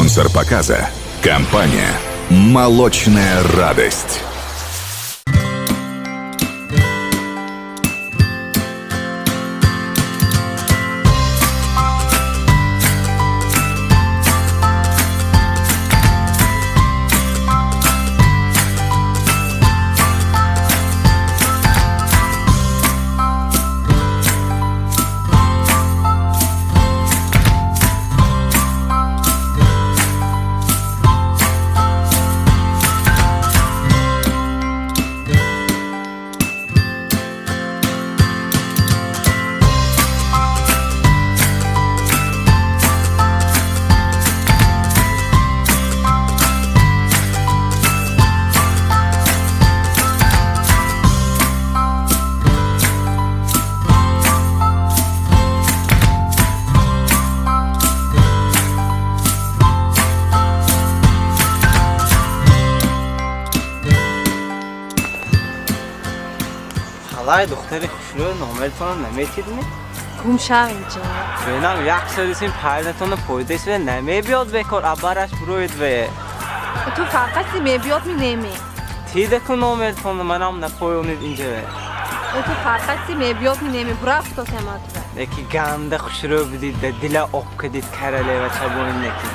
Спонсор показа – компания «Молочная радость». Халай, духтари хушрӯ, номертонро наметидми? Гум шав инҷо. Бенам як садисин пайдатонро пойдесве намебиёд, бекор абараш буроид ве. Ту фақат мебиёд ми неми. Тидаку номертонро манам напоёнид инҷа. Ту фақат мебиёд ми неми, бурафто тематура. Неки ганда хушрӯ будид, дила об кадид, каралева чабонин неки.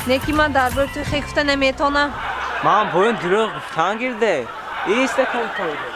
Неки ман дар бори ту хе гуфта наметонам. Ман боён дурӯғ гуфтан гирде. Иста кон пойде.